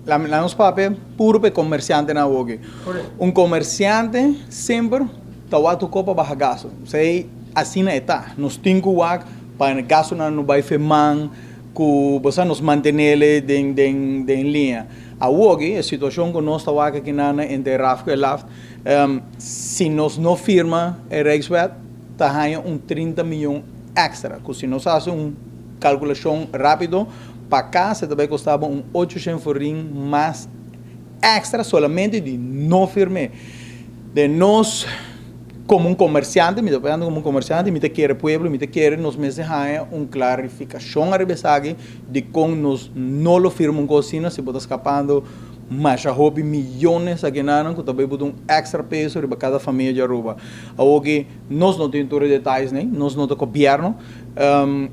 Laga nos papia puro pa e comerciantenan awoki. Un comerciante semper ta wak tur cos pa baha gasto. Esey asina e ta. Nos tin cu wak pa e gastonan no bay feman cu bo sa nos mantenele den den den liña. Awoki e situacion cu nos ta wak akinan entre Raf cu e Laft, si nos no firma e Rijkswet ta haña un 30 miyon extra cu si nos haci un calculacion rapido pa cas e ta bay costa bo un 800 florin mas extra solamente di no firm'é. Den nos como un comerciante, mi ta pensando como un comerciante, mi ta kere pueblo, mi ta kere nos mester haña un clarificacion ariba esaki dicon nos no lo firma un cos asina si bo ta scapando masha hopi miyones akinan cu ta bay buta un extra peso riba cada famia di Aruba. Awoki nos no tin tur e detayes ney, nos no ta gobierno,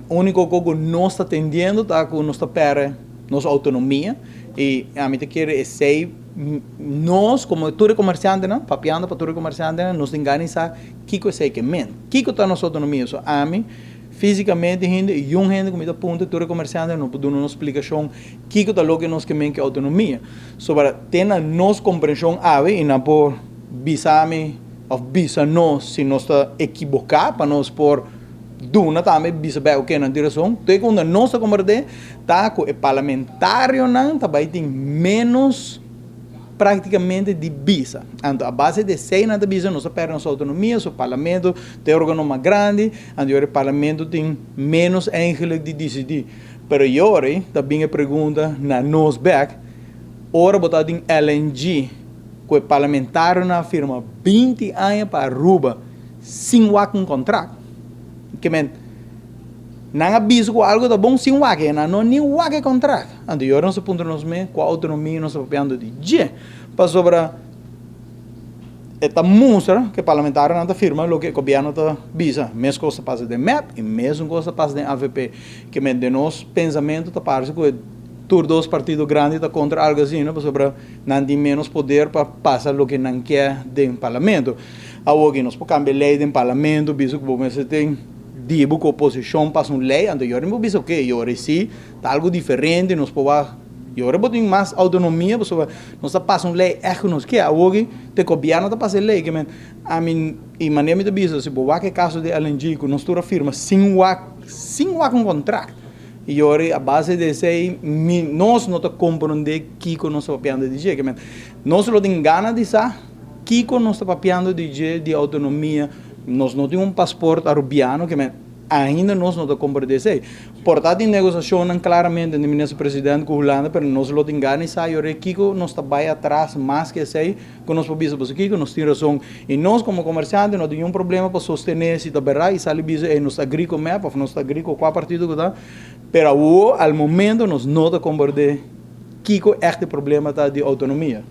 unico co cu nos ta tendiendo ta cu nos ta perde nos autonomia y ami ta kere esey nos como tur e comerciantenan, papiando pa tur e comerciantenan, nos tin gana di sa kico esey ke men, kico ta nos autonomia. So ami fisicamente hende y un hende cu mi ta puntra tur e comerciantenan no por duna nos splicacion kico ta loke nos ke men ke autonomia. So para te na nos comprension awe y nan por bisa mi of bisa nos si nos ta ekiboca pa nos por duna tambe bisa bay oke nan tin rason. Te cu unda nos ta comprende ta cu e parlamentarionan ta bay tin menos practicamente di bisa. Anto a base di esey nan ta bisa nos a perde nos autonomia, so parlamento ta e organo mas grandi, anto yori parlamento tin menos eigenlijk di dicidi. Pero yori ta bin e pregunta na nos bek, ora bo ta tin LNG cu e parlamentarionan a firma 20 aña pa Aruba sin wak un contract. Ke men, nan a bisa ku algo ta bon sin wak e, nan no ni wak e contract. Anto yora nos a puntra nos mes kua autonomia nos ta papiando di dje. Pasobra e ta mustra ku e parlamentarionan ta firma loke e gobierno ta bisa. Mes kos ta pasa den mep i mesun kos ta pasa den avp. Ke men, den nos pensamentu ta parse ku e tur dos partido grandi ta kontra algo asina pasobra nan tin menos poder pa pasa loke nan ke den parlamento. Awoki nos por cambia ley den parlamento, bisa cu bo mester tin dibu cu oposicion pasa un ley, anto yori bo bisa ok, yori si ta algo diferente, nos por wak, yori bo tin mas autonomia pasobra nos ta pasa un ley echt cu nos kier. Awoki te gobierno ta pasa e ley, ke men ami y manera mi ta bisa si bo wak e caso di LNG cu nos tur a firma sin wak, sin wak un contract, yori a base di esey mi nos no ta comprende kico nos ta papiando di dje, ke men nos lo tin gana di sa. Kiko nos ta papiando di dje di autonomia? Nos no tin un pasport arubiano ke men ainda nos no ta komprende esei. Por ta tin negosiashonnan klaramente entre minister president ku Hulanda pero nos lo tin gana di sa yore kiko nos ta bai atras mas ke esei ku nos por bisa pasobra kiko nos tin rason i nos komo komersiante no tin niun problema pa sostene si ta berdad i sali bisa ey nos ta agri ku mep of nos ta agri ku kua partido ku ta pero awo al momento nos no ta komprende kiko ègt e problema ta di autonomia.